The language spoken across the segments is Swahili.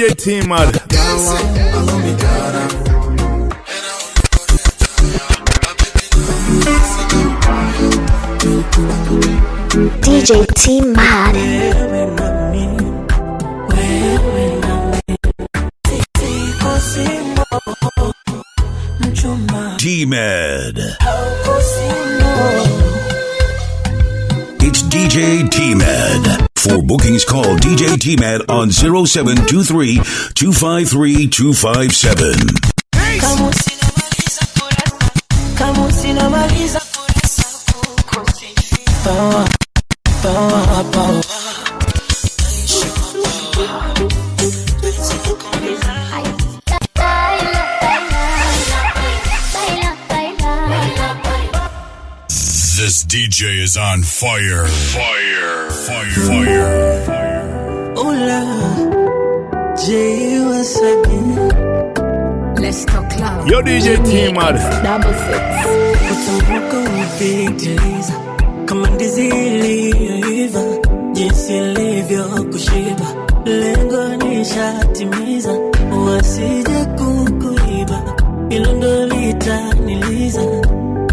DJ T-Mad. DJ T Mad. Wewe na mimi, wewe na mimi. Siko single, mchumba. T-Med. Hauko single. It's DJ T-Med. For bookings, call DJ T-Med on 0723 253 257. Kama usinamaliza kurasa power, power, power. Baila, baila, baila, baila. This DJ is on fire. Fire. Fire. Fire. Fire. Hola, J once again. Let's talk love. Yo DJ T-Mad. 66. Utambuka umepitiliza kama ndizi iliyoiva, jinsi ilivyo kushiba, lengo nishatimiza, wasije kukuiba, hilo ndo litaniliza,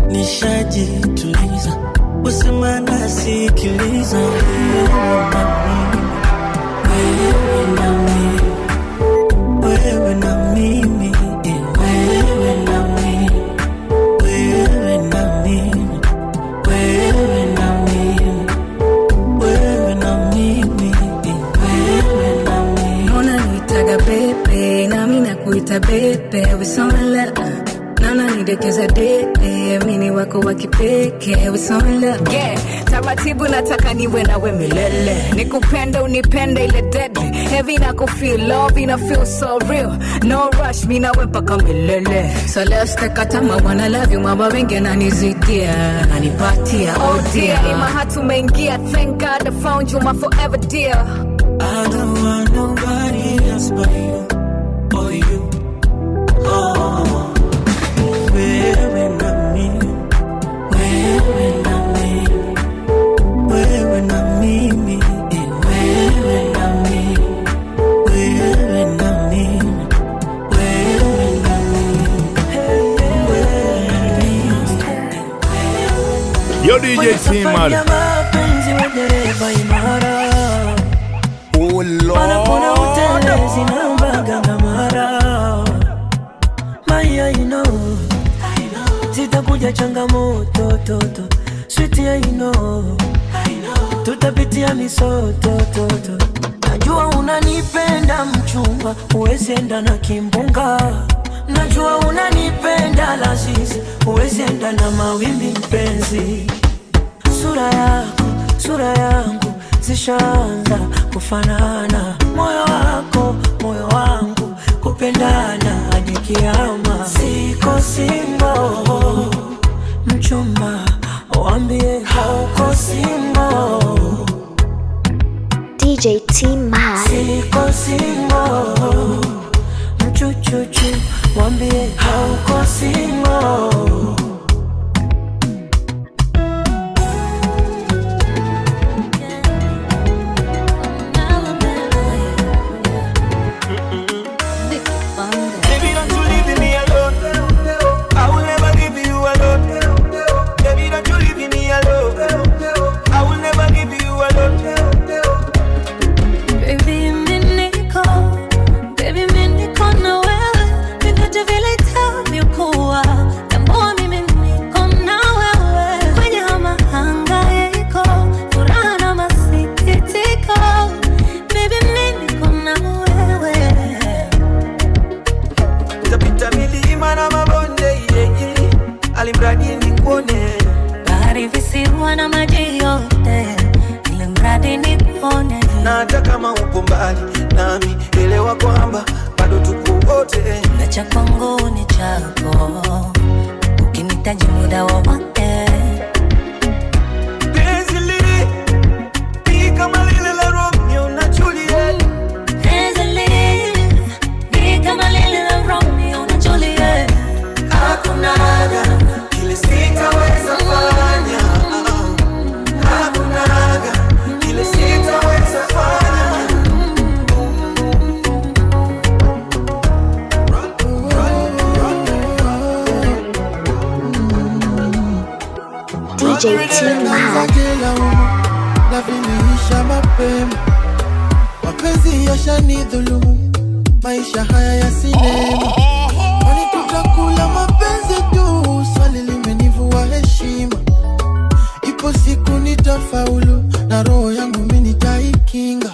nishajituliza, usema nasikiliza, wewe na mimi, wewe na mimi, wewe na mimi, wewe na mimi, wewe na mimi, wewe na mimi, wewe na mimi. Unaniitaga baby, nami nakuita baby, we so in love. Naona nidekeza debe, mimi wako wa kipekee, we so in love. Yeah, taratibu nataka niwe nawe milele, nikupende unipende ile deadly, heavy na kufeel love ina feel so real, no rush mi nawe mpaka milele. So let's take our time, I wanna love you, mama wengi ananizidia, ananipatia, oh dear, in my heart tumeingia, thank God I found you, my forever dear. I don't want nobody else but you, or you. Oh, wewe na mimi, wewe na mimi, wewe na mimi, wewe na mimi, wewe na mimi, wewe na mimi, wewe na mimi. Yo DJ Kwenye safari T-Mad. ya mapenzi we dereva imara. Oh Panapona Lord. utelezi na mbaga mara. My, I know. Zitakuja changamoto toto. Sweet, I know. Tutapitia misoto toto. Najua unanipenda mchumba, huwezi enda na kimbunga. Najua unanipenda lazizi, huwezi enda na mawimbi mpenzi. Sura yako, sura yangu zishaanza kufanana, moyo wako, moyo wangu kupendana hadi kiama. Siko single, mchumba, waambie hauko single. DJ T Mad. Siko single, mchuchuchu, waambie hauko single. Baby, don't you leave me alone. I will never give you alone. Baby, don't you leave me alone. I will never give you alone. Baby, mimi niko, baby, mimi niko na wewe, vyovyote vile itavyokuwa, tambua mimi niko na wewe. Kwenye mahangaiko, furaha na masikitiko, baby, mimi niko na wewe. Tapita milima na mabonde, yeah. Alimradi nikuone. Bahari, visiwa na maji yote, ili mradi nikuone. Na hata kama upo mbali nami, elewa kwamba bado tuko wote. Na cha kwangu ni chako, ukinitaji muda wowote. Penzi li ni kama lile la Romeo na Juliet. Penzi li kama lile la Romeo na Juliet. Hakunaga kile sitaweza fanya. Hakunaga kile sitaweza fanya. DJ T Mad. Na viliisha mapema, mapenzi yashanidhulumu, maisha haya ya sinema. Kwani tutakula mapenzi tu? Swali limenivua heshima. Ipo siku nitafaulu na roho yangu mimi nitaikinga.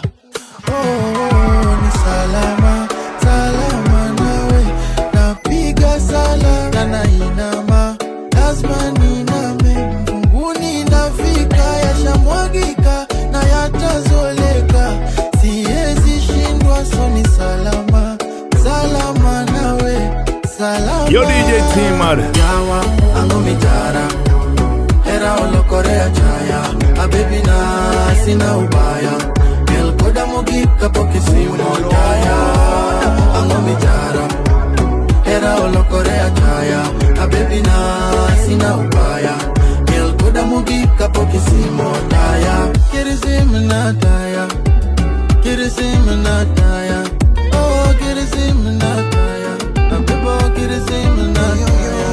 Oh, ni salama salama nawe, napiga sala na nainama, lazima niname, mbinguni nafika, yashamwagika na yatazoleka, siwezi shindwa, so ni salama salama nawe, salama. Yo DJ T-Mad. Yawa ango mitara hera olokorea chaya abebi na sina ubaya mielkoda mogika pokisimo taya ango mitara hera olokorea chaya abebi na sina ubaya mielkoda mogika pokisimo taya kirisimna taya kirisimna taya oh kirisimna taya abebo kirisimna taya.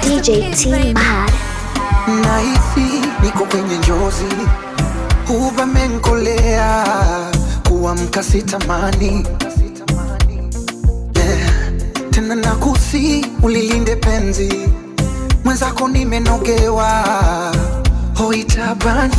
DJ T Mad. Nahisi niko kwenye njozi, huvamenkolea kuamka sitamani, yeah. Tena nakusi ulilinde penzi mwenzako, nimenogewa hoitabani,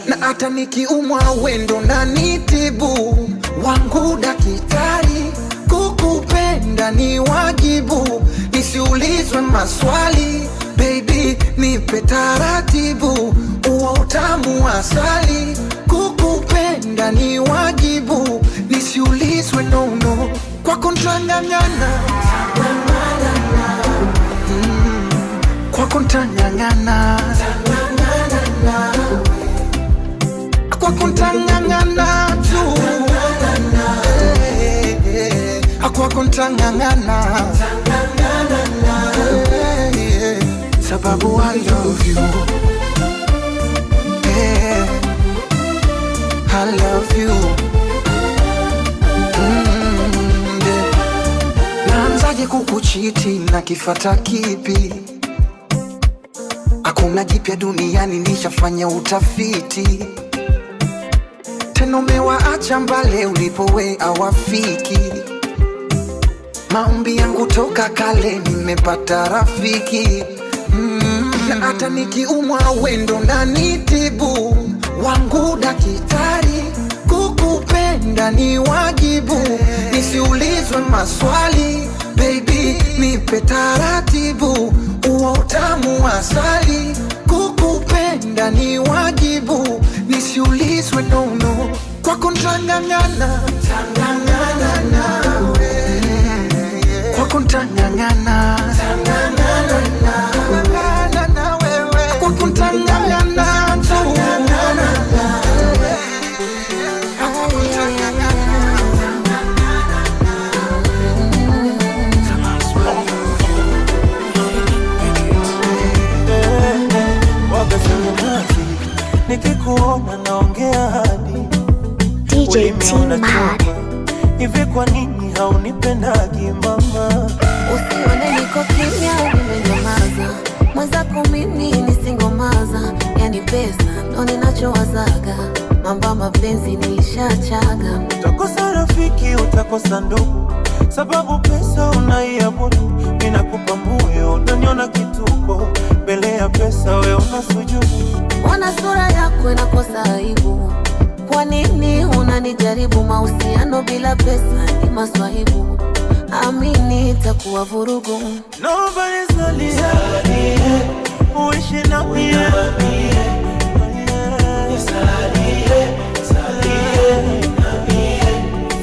na hata nikiumwa wendo na nitibu wangu dakitari, kukupenda ni wajibu, nisiulizwe maswali baby, nipe taratibu, uo utamu asali, kukupenda ni wajibu, nisiulizwe nono, kwako ntang'ang'ana, kwako ntang'ang'ana, kwako ntang'ang'ana tu, kwako ntang'ang'ana, sababu I love you, yeah, I love you, yeah. Naanzaje kukuchiti na kifata kipi? Hakuna jipya duniani, nishafanya utafiti. Tena umewaacha mbale ulipowe awafiki. Maombi yangu toka kale, nimepata rafiki na hata nikiumwa wendo na nitibu wangu dakitari, kukupenda ni wajibu, nisiulizwe maswali baby, nipe taratibu, uo utamu asali, kukupenda ni wajibu, nisiulizwe nono, kwako ntang'ang'ana, kwako ntang'ang'ana, kwako ntang'ang'ana tu. Nikikuona naongea hadi DJ T Mad. Hivi kwa nini haunipendagi mama? Usione niko kimya nimenyamaza, mwenzako mimi nisingomaza, yani pesa ndo ninachowazaga, mambo mapenzi nilishachaga. Utakosa rafiki, utakosa ndugu, sababu pesa unaiabudu. Ninakupa moyo, unaniona kituko, mbele ya pesa we unasujudu. Ona sura yako inakosa aibu, kwa nini unanijaribu? Mahusiano bila pesa ni maswahibu, amini itakuwa vurugu. Nobody's alia, uishi na mie.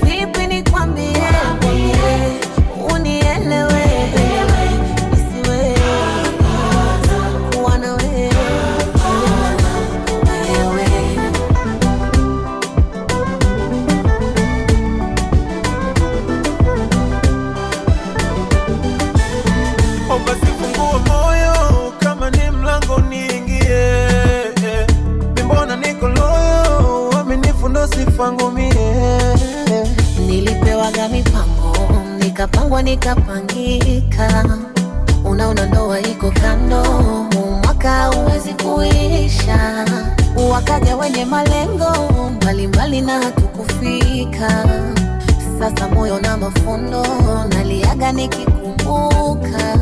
Vipi nikwambie, unielewe, nisiwe kuwa na wewe. Basi fungua moyo, kama ni mlango niingie. Mbona niko loyo, uaminifu ndo sifa ngumie. Nilipewaga mipango, nikapangwa nikapangika. Unaona ndoa iko kando, mwaka huwezi kuisha. Wakaja wenye malengo mbalimbali na hatukufika. Sasa moyo na mafundo naliaga nikikumbuka.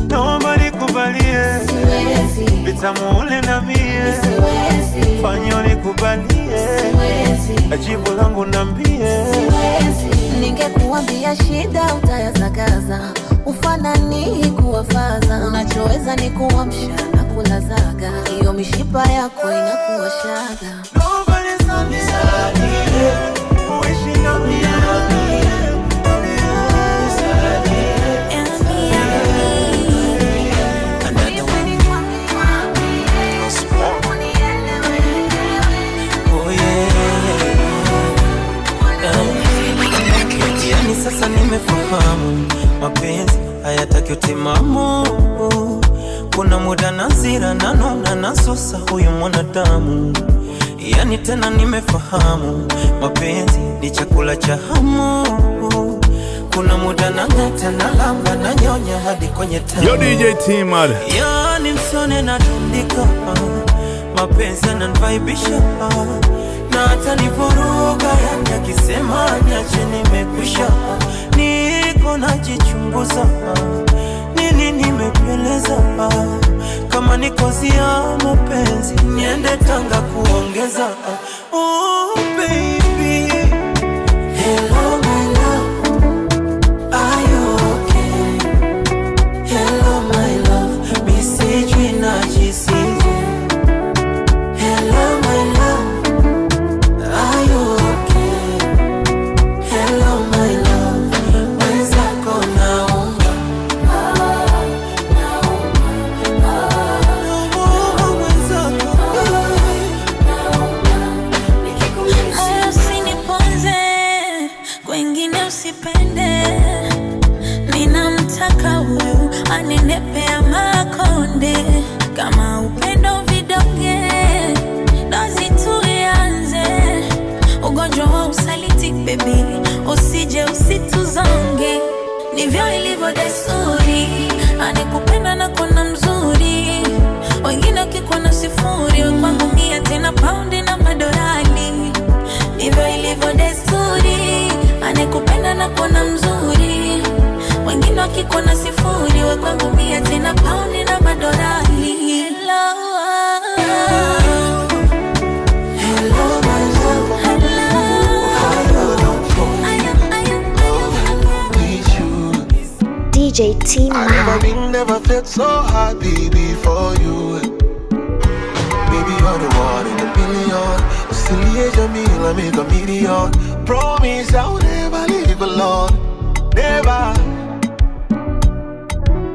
Naomba nikubalie, Siwezi. Vitamu ule na mie, Siwezi. Fanyo nikubalie, Siwezi. Jibu langu nambie. Siwezi. Ningekuambia shida utayazagaza, ufanani kuwafaza. Unachoweza ni kuamsha na kulazaga, hiyo mishipa yako inakuwa shaga. Naomba nisaidie, uishi na mie. Yani sasa nimefahamu mapenzi hayataki utimamu. Kuna muda nazira nanuna nasusa huyu mwanadamu. Yani tena nimefahamu mapenzi ni chakula cha hamu. Kuna muda nang'ata nalamba nanyonya hadi kwenye tamu. Yo DJ T-Mad. Yani msone natundika, mapenzi yananivaibisha na hata nivuruga, yani akisema niache nimekwisha. Niko najichunguza, nini nimepeleza? Kama ni kozi ya mapenzi niende Tanga kuongeza. Oh baby, hello my love, are you okay? Hello my love, mi sijui najisije. Hello my love, are you okay? Hello my love, mwenzako naumba. Haya, usiniponze, kwengine usipende. Ninamtaka huyu aninepea makonde. Kama upendo vidonge, dozi tuianze. Ugonjwa wa usaliti baby, usije usituzonge. Ndivyo ilivyo desturi, anekupenda na kuona mzuri. Wengine wakikuwa na sifuri, we kwangu mia tena paundi na madorali. Ndivyo ilivyo desturi, anekupenda na kuona mzuri. Wengine wakikuwa na sifuri, we kwangu mia tena paundi na madorali. Hello, hello my love, DJ T I never Mad. been, never felt so happy before you. Baby, you're the one in a million. Usilie Jamila, make a million. Promise I'll never leave alone. Never.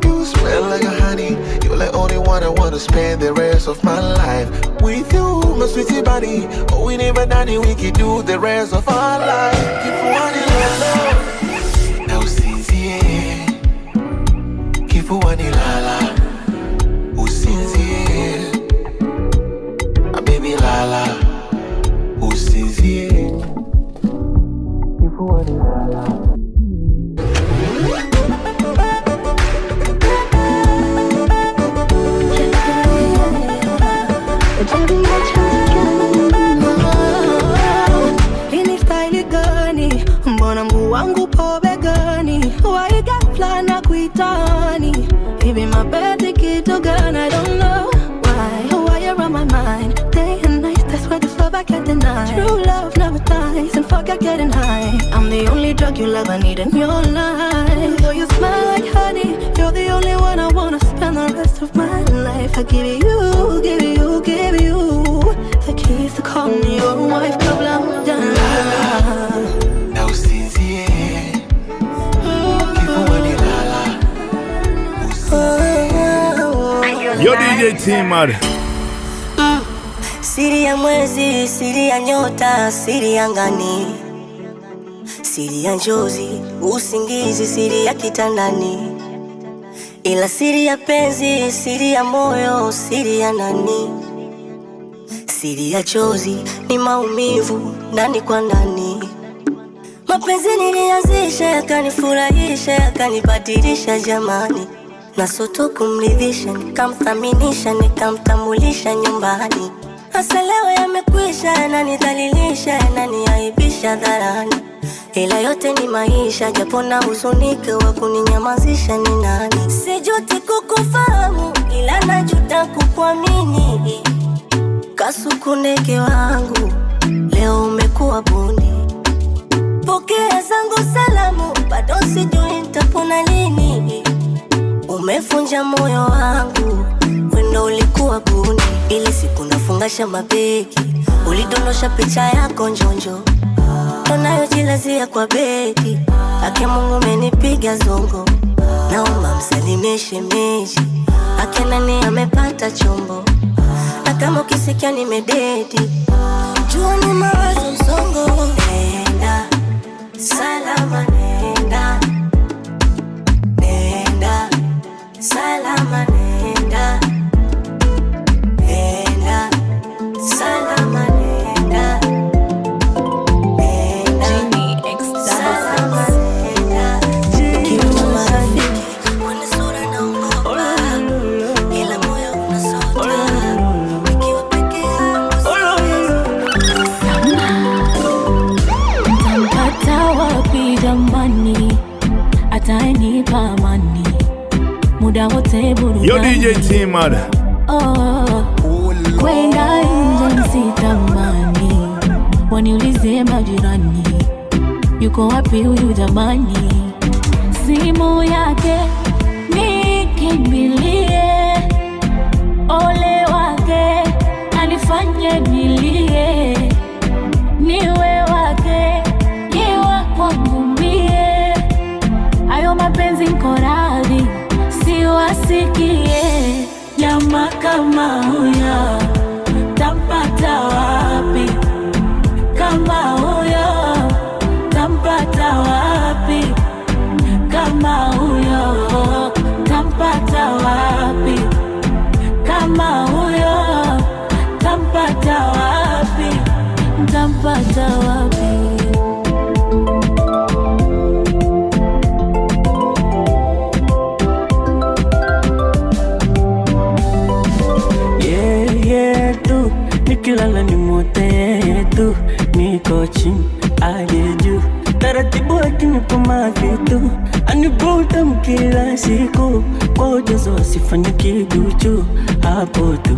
You smell like a honey. You're the only one I wanna spend the rest of my life with you, my sweetie bunny. Oh, we never done it, we can do the rest of our life. Kifuani lala, na usinzie. Kifuani lala, usinzie. Ah, baby lala, usinzie. Kifuani lala. Hii ni staili gani? Mbona mguu wangu po begani? Why ghafla na kuitani? Hivi mapenzi kitu gani? I don't know why you're on my mind day and night. That's why this love I can't deny. True love never dies, and fuck I getting high. I'm the only drug you love I need in your life. Though you smell like honey, you're the only one I wanna spend the rest of my life. I give you, give you, give you the keys to call me your wife. Kabla hujalala. Na usinzie. Kifuani lala. Yo DJ T-Mad. Siri ya mwezi, siri ya nyota, siri ya ngani, siri ya njozi, usingizi, siri ya kitandani, ila siri ya penzi, siri ya moyo, siri ya nani, siri ya chozi ni maumivu ndani kwa ndani. Mapenzi nilianzisha yakanifurahisha yakanibadilisha jamani, na soto kumridhisha nikamthaminisha nikamtambulisha nyumbani. Hasa leo yamekwisha, yananidhalilisha yananiaibisha dharani, ila yote ni maisha, japo na huzunike wa kuninyamazisha ni nani? Sijuti kukufahamu, ila najuta kukuamini. Kasuku ndege wangu, leo umekuwa bundi. Pokea zangu salamu, bado sijui nitapona lini. Umefunja moyo wangu, wendo ulikuwa gundi. Ile siku nafungasha mabegi, ulidondosha picha yako njonjo, tunayojilazia kwa bedi. Ake Mungu umenipiga zongo, naomba msalimie shemeji. Ake nani amepata chombo, na kama ukisikia nimededi, jua ni mawazo msongo. Nenda salama, nenda, nenda salama, nenda, nenda salama, nenda, nenda salama, nenda. Nikiwa marafiki wana sura naogopa, ila moyo unasota. Nikiwa peke yangu Ntampata wapi jamani, atanipa amani muda wote Yo burudani. DJ T-Mad. Oh, kwenda nje nsitamani, waniulize majirani, yuko wapi huyu jamani? Simu yake nikimbilie, ole wake anifanye nilie, niwe wake yewa kwangu mie, hayo mapenzi nko radhi siwasikie. Jamaa kama huyo tampata wapi? Kama huyo tampata wapi? Kama huyo tampata wapi? Kama huyo tampata wapi? Tampata wapi? Yeah, yeah, tu nikilala ni mote tu, niko chini aje juu taratibu, akinipa mavitu anivuta kila siku kwa ujazo asifanye kiduchu hapo tu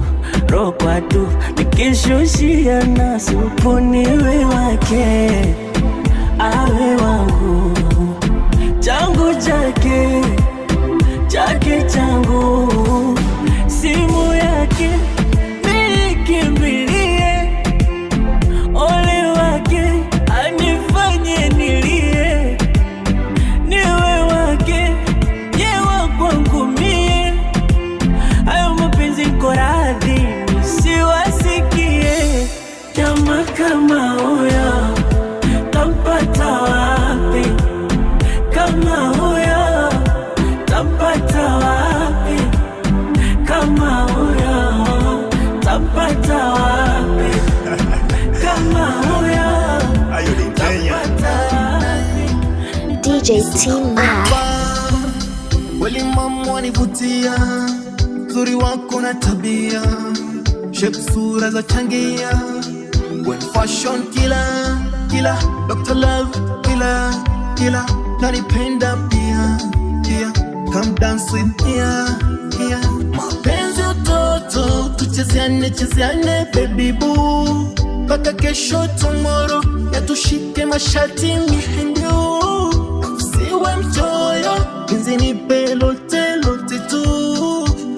rokwa tu nikishushia na supu niwe wake awe wangu changu chake chake changu simu yake nikimbilie, ole wake anifanye nilie, niwe wake yewa kwangu mie, hayo mapenzi nko radhi nisiwasikie. Jamaa kama huyo tampata wapi? Kama huyo tampata wapi? Kama huyo tampata wapi? Kama huyo tampata wapi? DJ T-Mad. Kweli mama wanivutia, uzuri wako na tabia, shape sura za changia, when fashion killer, killer, Dr. Love killer, killer, nanipenda pia, pia, come dance with me, yeah. Mapenzi utoto, tuchezeane chezeane baby boo, mpaka kesho tomorrow, yatushike mashati mihindu, usiwe mchoyo, penzi nipe lote lote tu,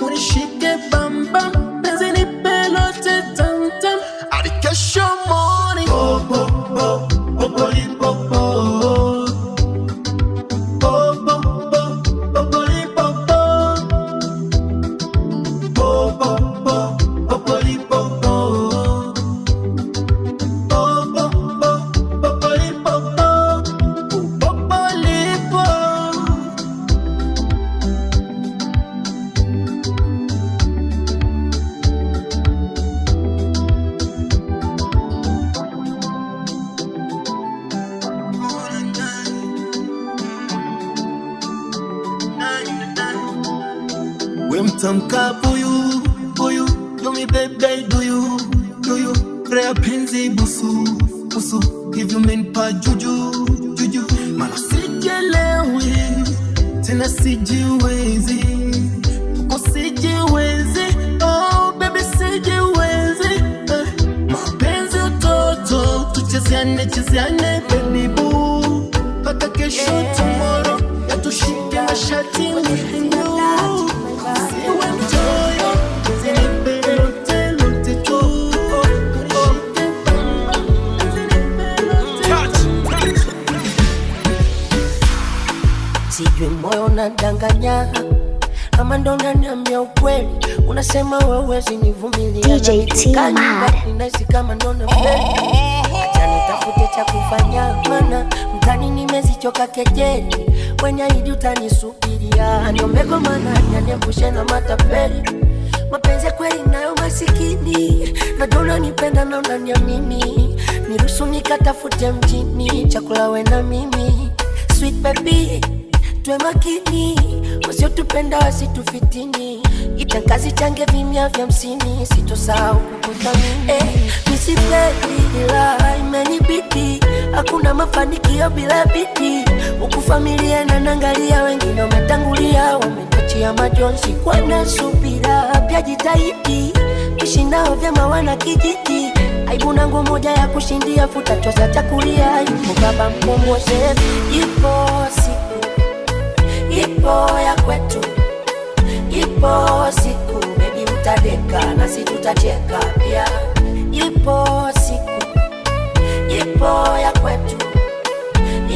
unishike bam bam, penzi nipe lote tam tam, hadi kesho morning. Bo bo bo, bo bo li, bo bo. Bo bo bo, bo bo li, bo bo. Bo bo bo, bo bo li, bo bo. Bo bo bo, bo bo li, bo bo. Bo bo li, bo. We mtamka buyu buyu, do me baby do you do you, rea penzi busu busu, hivi umenipa juju juju, maana sijelewi tena sijiwezi, uko sijiwezi, oh baby sijiwezi, mapenzi utoto tuchezeane chezeane baby boo, mpaka kesho tomorrow yatushike mashati miguu. Siwe mchoyo, zinipe lote lote tu. Sijui moyo unadanganya ama ndo unaniambia ukweli, unasema wewe huwezi nivumilia. DJ T Mad. Ninahisi kama ndo nafeli. Acha nitafute cha kufanya, maana mtani nimezichoka kejeli. Wenye ahidi utanisubiria, niombe kwa maana niepushe na matapeli. Mapenzi ya kweli nayo masikini, najua unanipenda na unaniamini. Niruhusu nikatafute mjini chakula we na mimi. Sweet baby, tuwe makini, wasiotupenda wasitufitini. Itangazi change vimya vya msini, sitosahau kukuthamini. Misipendi ila imenibidi, hakuna mafanikio bila bidii. Huku familia inaniangalia, wengine wametangulia, wameniachia majonzi. Kwa na subira pia jitahidi, ishi nao vyema wana kijiji. Aibu nangu moja ya kushindia, futa choza cha kulia. Yupo baba mkomboze, ipo siku, ipo ya kwetu, ipo siku baby utadeka na si tutacheka pia. Ipo siku, ipo ya kwetu,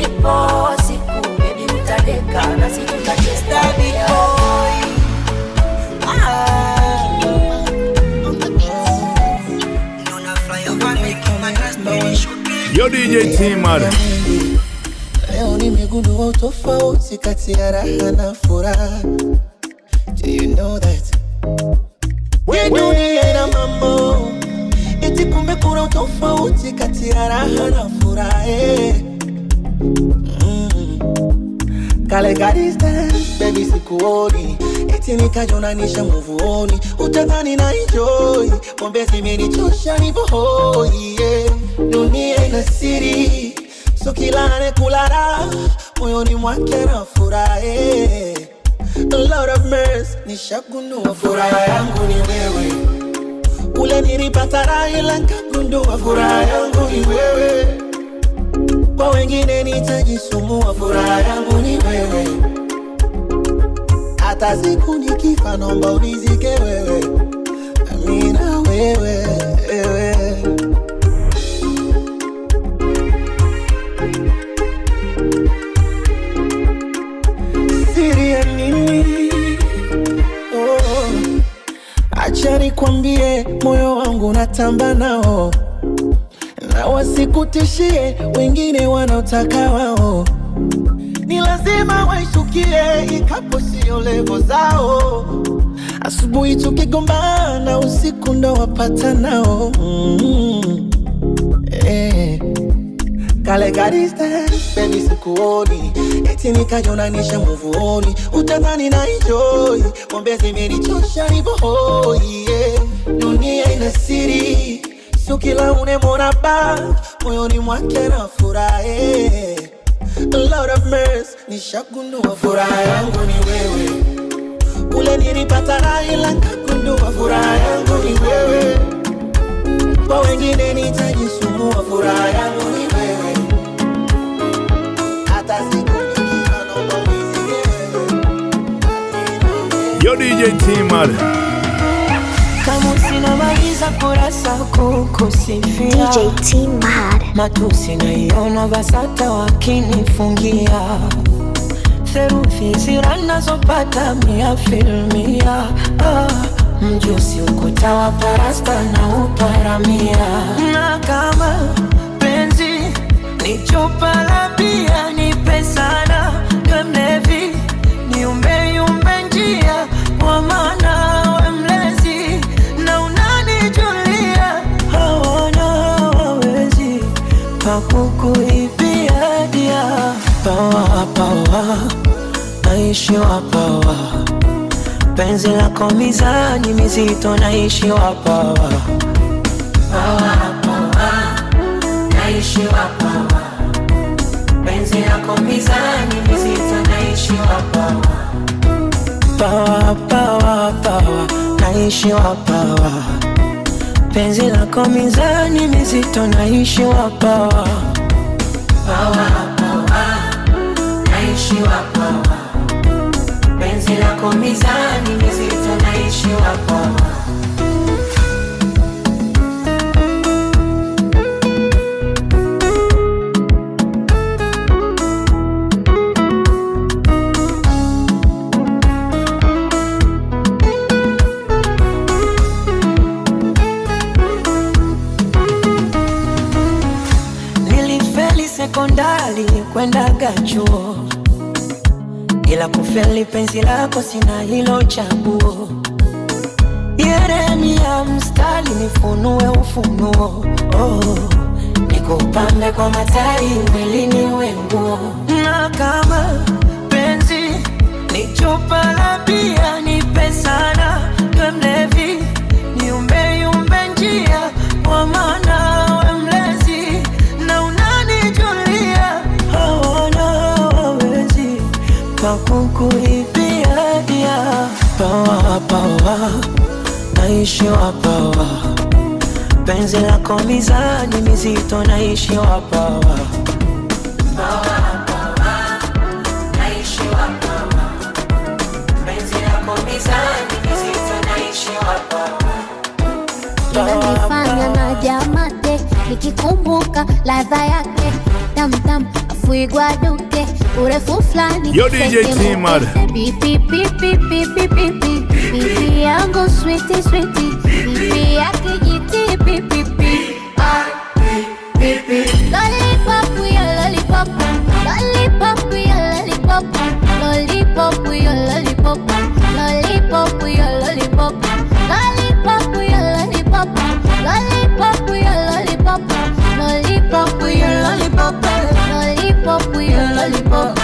ipo siku baby utadeka na si tutacheka pia. Yo DJ T Mad. Leo nimegundua utofauti kati ya raha na furaha. Do you know that? We dunia ina mambo, eti kumbe kuna utofauti kati ya raha na furaha. Kale ka distance, baby sikuoni, eti nikajonanisha muvuoni, utadhani na enjoy, pombe zimenichosha nipo hoi. Dunia ina siri, so kila anayekula raha moyoni mwake na furaha. Lord of mercy, nishagundua furaha yangu ni wewe. Ule nilipata raha ila nikagundua furaha yangu ni wewe. Kwa wengine nitajisumbua, furaha yangu ni wewe. Hata siku nikifa naomba unizike wewe. Amina wewe, wewe. Siri ya nini? Oh. Acha nikwambie, moyo wangu natamba nao, na wasikutishie wengine wanaotaka wao. Ni lazima waishukie ikapo sio levo zao. Asubuhi tukigombana, usiku ndo wapata nao. Kale ka distance, baby sikuoni, eti nikajonanisha muvuoni, utadhani na enjoy, pombe zimenichosha nipo hoi. Dunia ina siri, so kila unemwona ba moyoni mwake na furaha. Lord of mercy, nishagundua furaha yangu ni wewe. Ule nilipata raha ila nikagundua furaha yangu ni wewe. Kwa wengine nitajisumbua, furaha yangu ni wewe. Hata siku nikifa naomba unizike wewe. Yo DJ T Mad. Kama sinamaliza kurasa kukusifia, DJ T Mad. Matusi naiona BASATA wakinifungia, theruthi zira nazopata mia filmia. Mjusi ukuta wa parasta na uparamia. Na kama penzi ni chupa la bia, nipe sana niwe mlevi, niumbe yumbe njia, kwa maana we mlezi na unanijulia. Hawana wawezi pakukuibia dia. Pawa pawa, naishi wa pawa, Penzi lako mizani mizito naishi wapawa. Pawa, pawa, naishi wapawa. Penzi lako mizani mizito naishi wapawa. Pawa, pawa, pawa, naishi wapawa. Penzi lako mizani mizito naishi wapawa. Pawa, pawa, naishi wapawa. Penzi lako mizani mizito naishi wapawa. Nilifeli sekondari kwendaga chuo, ila kufeli penzi lako sina hilo chaguo. Yeremia mstari nifunue ufunuo, oh, nikupambe kwa matari mwilini wenguo, na kama penzi ni chupa la bia nipe sana, we mlevi niumbe yumbe njia kwa maana we mlezi na unanijulia hawana wawezi pakukuibia dia pawa pawa naishi wapawa penzi lako mizani mizito naishi wapawa. Pawa, pawa, naishi wapawa. Penzi lako mizani mizito naishi wapawa. Inanifanya na jamate nikikumbuka ladha yake tamtam afuigwaduke urefu fulani Yo, DJ T-Mad. Pipi, pipi, pipi, pipi, pipi yangu switi switi pipi ya kijiti pipi pipi Lollipop, we a lollipop. Lollipop, we a lollipop. Lollipop, we a lollipop. Lollipop, we a lollipop. Lollipop, we a lollipop. Lollipop, we a lollipop. Lollipop, we a lollipop. Lollipop, we a lollipop.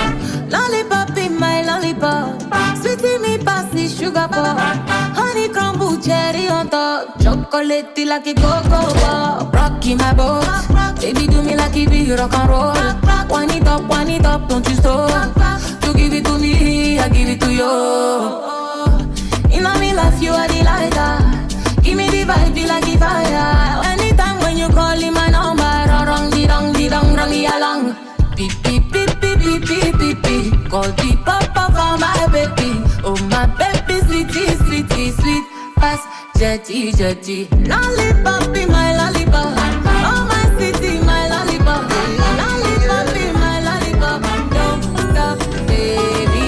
Lollipop in my lollipop. Sweetie me pass the sugar pop. Honey crumble cherry on top. Chocolate like a cocoa pop. Rocky my boat. Baby do me like it be rock and roll. Wind it up, don't you stop. You give it to me, I give it to you. In my life you are the lighter. Give me the vibe, be like the fire. Anytime when you call in my number, wrong, the wrong, the wrong, wrong, the along. Beep, beep, beep, beep, beep, beep, beep, beep. Call the papa for my baby. Oh, my baby, sweetie, sweetie, sweet. Pass, jetty, jetty. Lollipop be my lollipop. Oh, my city, my lollipop. Lollipop be my lollipop. Don't stop, baby.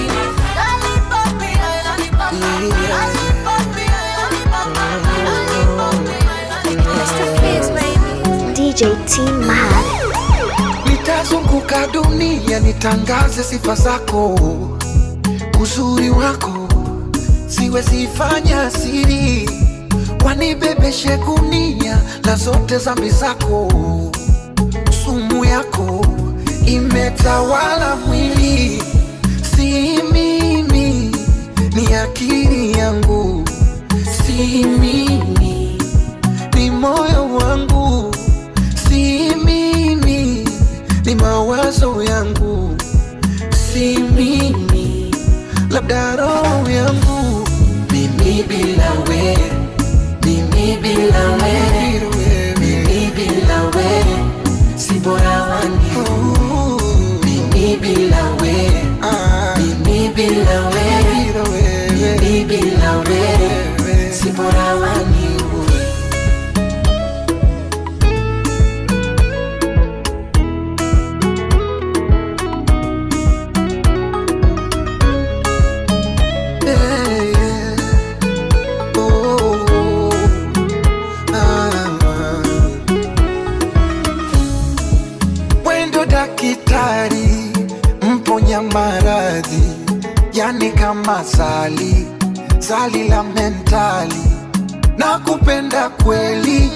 Lollipop be my lollipop. Lollipop be my lollipop. Lollipop be my lollipop. Mr. Fizz, baby. DJ T-Mad. Nitazunguka dunia nitangaze sifa zako, uzuri wako siwezi fanya siri, wanibebeshe gunia la zote zambi zako, sumu yako imetawala mwili, si mimi, ni akili yangu, si mimi, ni moyo wangu, si mimi, ni mawazo yangu, si mimi, labda roho yangu. Mimi bila we, mimi bila we, mimi bila we, si bora wangu. Mimi bila we, mimi bila we, mimi bila we, si bora wangu. Yeah, yeah. Oh, ah. Wendo dakitari mponya maradhi, yani kama zali zali la mentali, na kupenda kweli,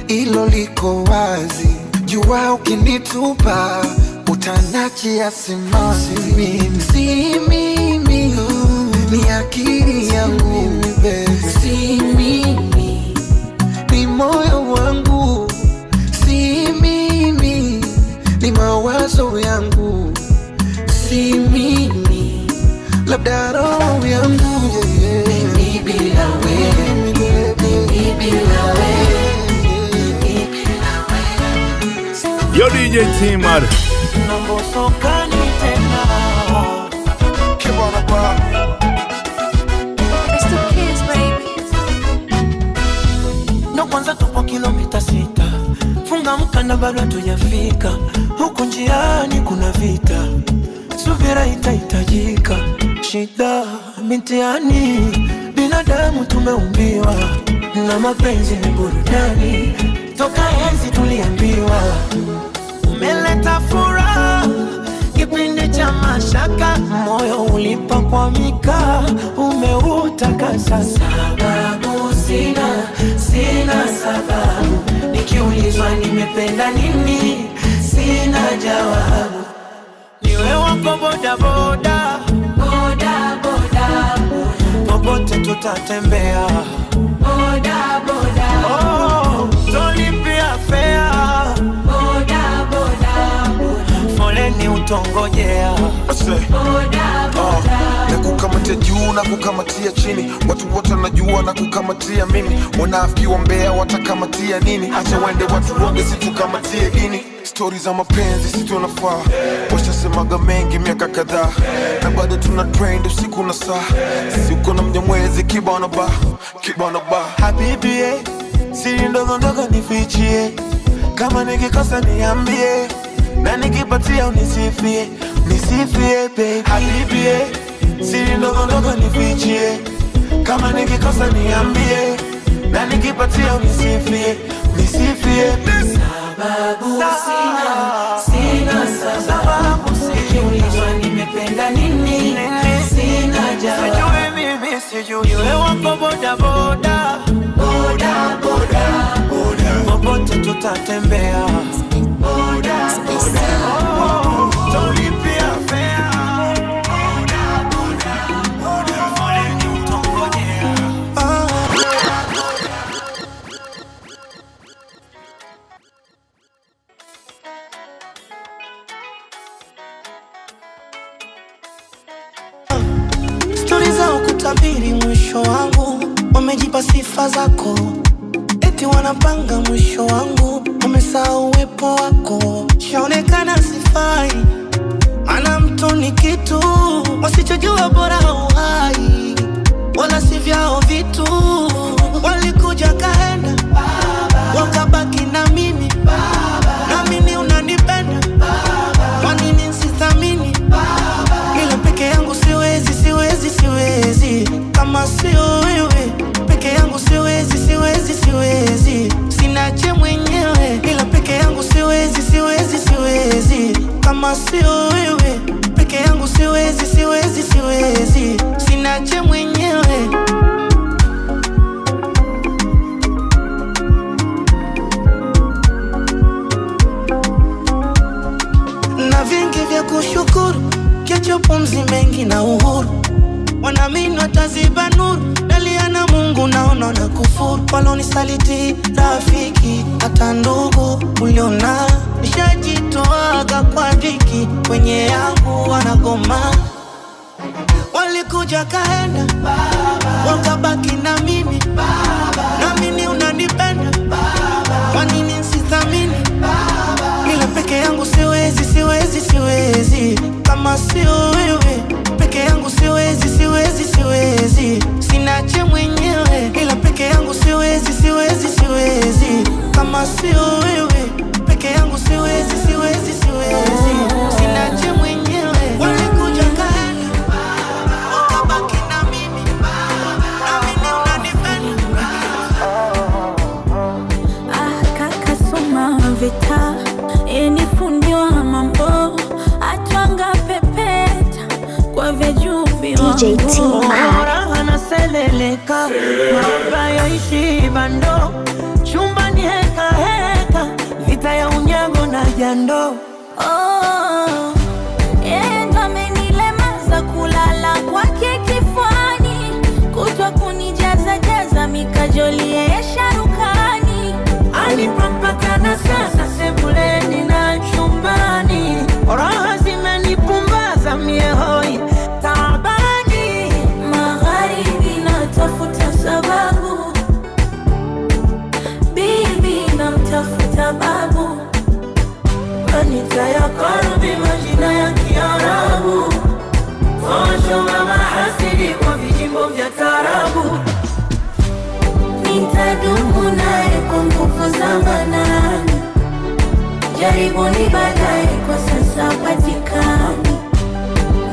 ilo liko wazi. Jua ukinitupa utanachia simanzi. Mimi si mimi, ni akili yangu, si mimi, ni moyo wangu, si mimi, ni mawazo yangu, si mimi, labda roho yangu. Mimi bila wewe, mimi bila wewe. Yo DJ T-Mad. Nambosokani tena. It's the kids, baby. Ndo kwanza tupo kilomita 6, funga mkanda bado hatujafika. Huku njiani kuna vita, subira itahitajika. Shida mitiani, binadamu tumeumbiwa, na mapenzi ni burudani. Toka enzi tuliambiwa, umeleta furaha kipindi cha mashaka, moyo ulipokwamika umeutaka sasa. Sababu sina, sina sababu, nikiulizwa nimependa nini, sina jawabu. Niwe wako boda boda, boda boda, popote tutatembea, boda boda, oh, tolipia fea, boda boda, foleni utongojea, boda boda. Na kukamatia juu na kukamatia chini, watu wote wanajua na kukamatia mimi. Wanafiki wa Mbeya watakamatia nini? Acha waende watu woge, si tukamatie dini. Stories za mapenzi si tunafaa, washasemaga mengi miaka kadhaa, na bado tuna trend usiku na saa. Sisi uko na mnyamwezi kibana ba, kibana ba. Habibi, siri ndogo ndogo nifichie, kama nikikosa niambie, na nikipatia unisifie, nisifie baby. Habibi, siri ndogo ndogo nifichie, kama nikikosa niambie, na nikipatia unisifie, nisifie. Sababu sina, sina sababu, nikiulizwa nimependa nini, sina jawabu. Sijui mimi, sijui wewe wako boda boda, boda boda, popote tutatembea, boda boda, oh, tolipia fea, boda boda, foleni utongojea. Stori zao kutabiri mwisho wangu, wamejipa sifa zako, eti wanapanga mwisho wangu, wamesahau uwepo wako. Shaonekana sifai, maana mtu ni kitu wasichojua, bora uhai wala si vyao vitu. Walikuja kaenda, wakabaki na mimi, naamini unanipenda, kwa nini nsithamini? Ila peke yangu siwezi, siwezi, siwezi kama sio wewe. Peke yangu siwezi, siwezi, siwezi, sina che mwenyewe. Ila peke yangu siwezi, siwezi, siwezi kama sio wewe. Peke yangu siwezi, siwezi, siwezi, sina che mwenyewe. Na vingi vya kushukuru, kiacho pumzi mengi na uhuru, wanaamini wataziba nuru, dalia na Mungu naona na kufuru. Walonisaliti rafiki hata ndugu uliona, nishajitoaga kwa dhiki, kwenye yangu wanagoma. Walikuja kaenda, wakabaki na mimi, naamini unanipenda, kwa nini nsithamini? Ila peke yangu siwezi, siwezi, siwezi kama sio wewe. Peke yangu siwezi, siwezi, siwezi, sina che mwenyewe. Ila peke yangu siwezi, siwezi, siwezi kama sio wewe. Peke yangu siwezi, siwezi, siwezi, sina che mwenyewe. Walikuja kaenda, wakabaki na mimi, naamini unanipenda. Ah, kaka soma vita, yeye ni fundi wa mambo, atwanga pepeta kwa vya juu DJ T Mad. Raha na seleleka, mabaya ishi bando, chumba ni heka heka, vita ya unyago na jando. Oh, yeye ndo amenilemaza kulala kwake kifuani. Nitadumu naye kwa nguvu za manani, jaribuni baadaye, kwa sasa patikani.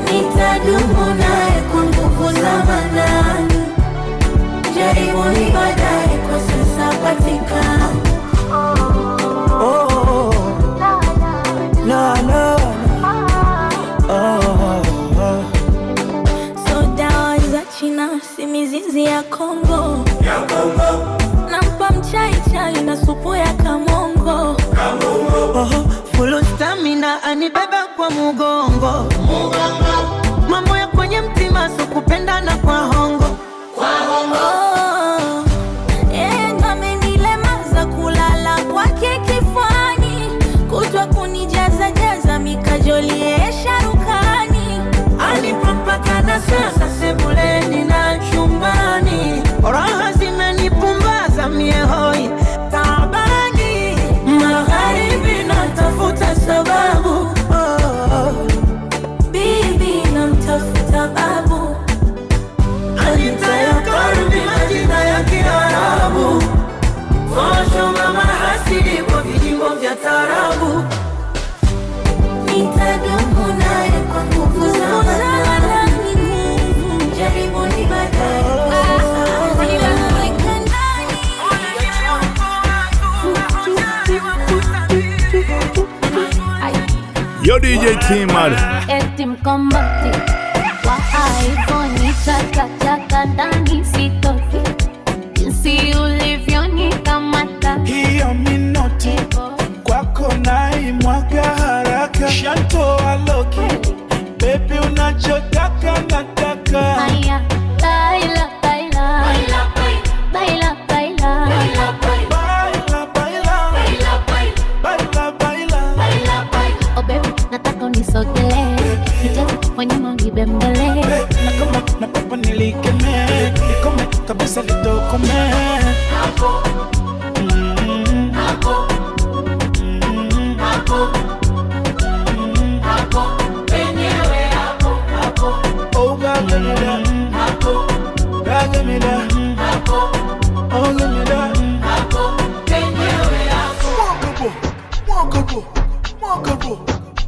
Nitadumu naye kwa nguvu za manani, jaribuni baadaye, kwa sasa patikani. Oh, no, no, oh, oh. So dawa za China si mizizi ya Kongo. Nampa mchai chai na supu ya kamongo. Oh, full stamina anibeba kwa mugongo. Mambo ya kwenye mtima so kupendana kwa hongo. Oh, yeye ndo amenilemaza kulala kwake kifuani, kutwa kunijaza jaza mikajoli sharukani. Alipopaka na sasa sebuleni na chumbani, raha zimenipumbaza mie hoi taabani, magharibi natafuta sababu oh. Bibi namtafuta babu, Anita ya karbi majina ya Kiarabu, Osho mama hasidi kwa vijimbo vya tarabu. Nitadumu naye kwa nguvu za manani, jaribuni baadaye, kwa sasa patikani. Yo DJ T-Mad. Eti mkomboti wa iPhone chaka chaka ndani sitoki, jinsi ulivyonikamata hiyo minoti kwako naimwaga haraka shantoa loki bebi unachotaka nataka Haya, baila baila baila baila baila baila baila oh baby, nataka unisogelee, nicheze kwa nyuma unibembele na kama na pepo nilikeme likome kabisa litokome Oh, God, give me that. God, give me that. Oh, give me that. Walkable, walkable, walkable,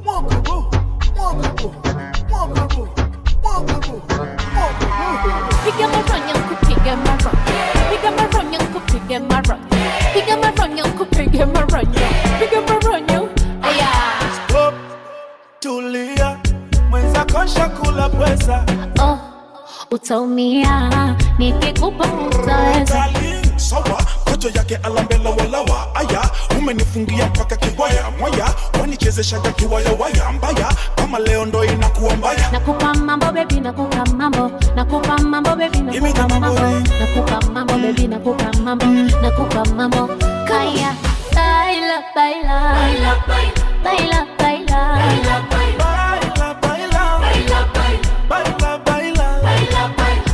walkable, walkable, walkable, walkable. Piga maronyo kupiga maronyo, piga maronyo kupiga maronyo, piga maronyo kupiga maronyo, piga maronyo. Aya, Stop, tulia, mwenzako shakula pweza. oh, utaumia nikikupa utaweza. Sawa, kocho yake alambela walawa. Aya, umenifungia mpaka kiwaya mwaya, wanichezeshaga kiwaya waya mbaya, kama leo ndo inakuwa mbaya. Nakupa mambo baby, nakupa mambo, nakupa mambo baby, nakupa mambo, nakupa mambo baby, nakupa mambo, nakupa mambo. Kaya, baila baila baila baila Baila, baila, baila, baila.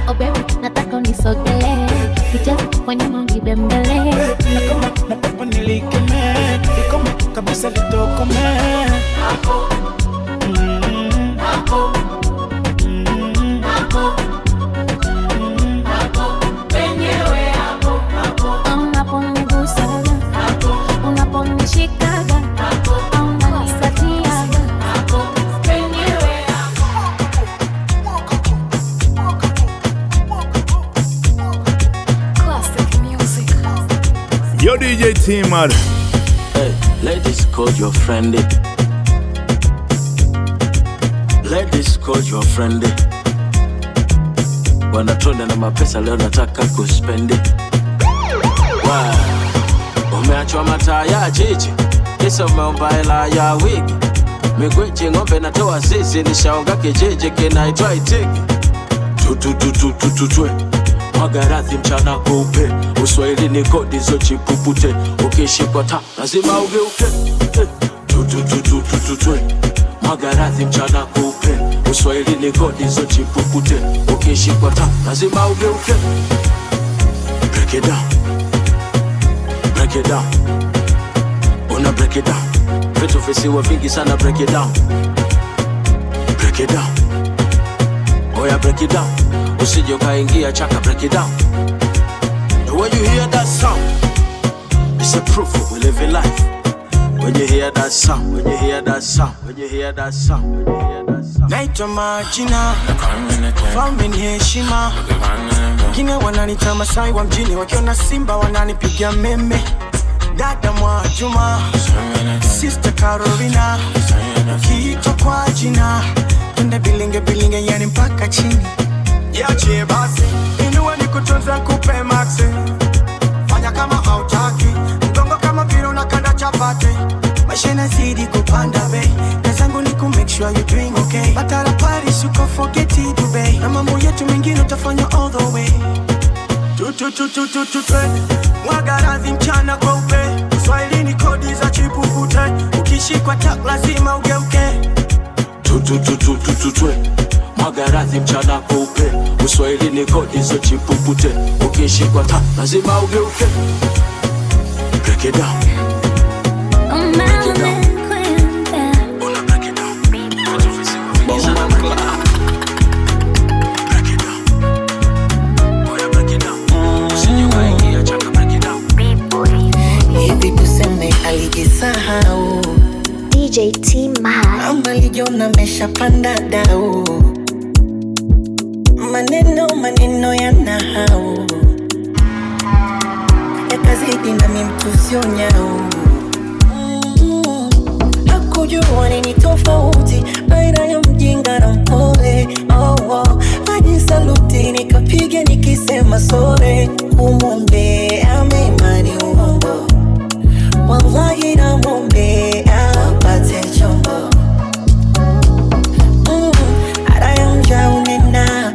Oh baby, nataka unisogelee, nicheze kwa nyuma unibembele. Na kama na pepo nilikeme, likome kabisa litokome. Unaponigusaga, unaponishikaga, unanikatiaga. Classic music. Yo DJ T-Mad. Hey, ladies, call your friend. Ladies, call your friend. Wanatona na mapesa leo nataka kuspendi. Wow. Umeachwa mataa ya jiji, kisa umeomba hela ya wigi. Migwichi ng'ombe natoa zizi, nishaonga kijiji kinaitwa Itigi. Tu tu tu tu tu tu twe. Mwaga radhi mchana kweupe, Uswahili ni kodi zochipupute, ukishikwa ta lazima ugeuke. Eh, Tu tu tu tu tu tu twe. Mwaga radhi mchana kweupe, Uswahili ni kodi zochipupute, ukishikwa ta lazima ugeuke. Break it down, break it down, una break it down. Vitu visiwe vingi sana, break it down, break it down. Oya break it down, usije ukaingia chaka, break it down. And when you hear that sound, It's a proof we live in life. When you hear that sound, when you hear that sound, when you hear that sound, when you hear that sound. Naitwa Majina, falme ni heshima. Wengine wananiita Masai wa mjini, wakiona Simba wananipigia meme. Dada Mwajuma, Sister Carolina, ukiitwa kwa jina, twende bilinge bilinge, yani mpaka chini. Jiachie basi, inua nikutunze nikupe maxi. Fanya kama hautaki, mgongo kama vile unakanda chapati. Maisha inazidi kupanda bei, kazi zangu ni ku make sure you doing okay. Batara Paris uko forget it Dubai, na mambo yetu mengine utafanya all the way. Tu tu tu tu tu tu tu, mwaga radhi mchana kweupe. Swahili ni kodi za chipupute, ukishikwa tak lazima ugeuke. Tu tu tu tu tu tu tu, mwaga radhi mchana kweupe. Uswahili ni kodi za chipupute, ukishikwa tak lazima ugeuke. Break it down. Break it down. Una break it down. Break it down. Oya break it down. Usije ukaingia chaka break it down. Hivi tuseme alijisahau DJ T-Mad ama alijiona ameshapanda dau. Maneno maneno yanahau yakazidi na mimtusio nyau. Hakujua nini tofauti baina ya mjinga na mpole. Oh, oh. Ajisaluti nikapiga nikisema sore, kumwombea mema ni uongo, wallahi namwombea apate chombo. Ada ya mja unena,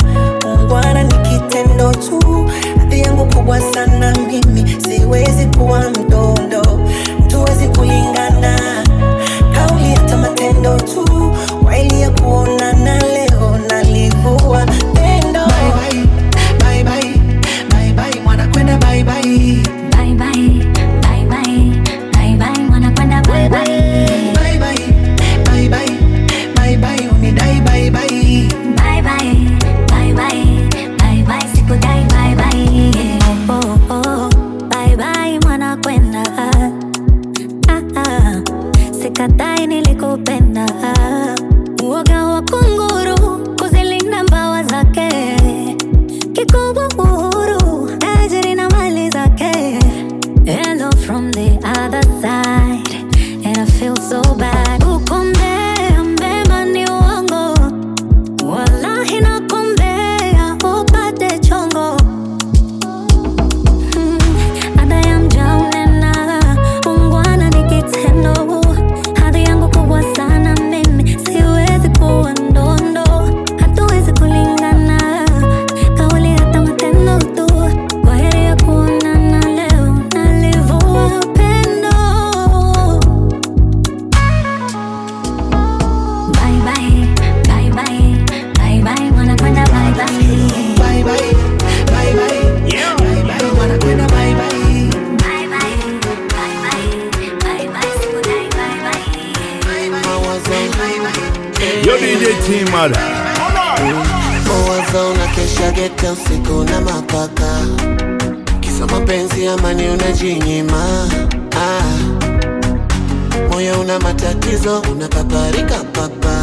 ungwana ni kitendo tu. Hadhi yangu kubwa sana mimi, siwezi kuwa mdondo, tuwezi kulingana kauli hata matendo tu. Waili ya kuonana leo nalivua pendo. Bye bye, bye bye, bye bye, mwana kwenda bye bye. Bye bye, bye bye, bye bye, mwana kwenda bye bye. Bye bye, bye bye, bye bye, unidai bye bye. Bye bye, bye bye, bye bye, sikudai bye bye. Oh, oh, oh, bye bye, mwana kwenda. Ah, ah, sikatai nilikupenda. Uoga wa kunguru kuzilinda mbawa zake, kikubwa uhuru tajiri na mali zake. Hello from the other side and I feel so bad. Uko mbea mbema ni uongo, wallahi nakumbea upate chongo. Ada ya mja unena, ungwana ni kitendo. Hadhi yangu kubwa sana mimi, siwezi kuwa ndondo. Hatuwezi kulingana kauli hata matendo tu. Kwa heri ya kuonana leo nalivua pendo. Bye bye, bye bye, bye bye, mwana kwenda bye bye. Bye bye, bye bye, bye bye, mwana kwenda bye bye. Bye bye, bye bye, bye bye, sikudai bye bye. Yo DJ T-Mad. Mawazo unakesha geta usiku na mapaka, kisa mapenzi amani unajinyima. Ah, moyo una matatizo unapaparika papa,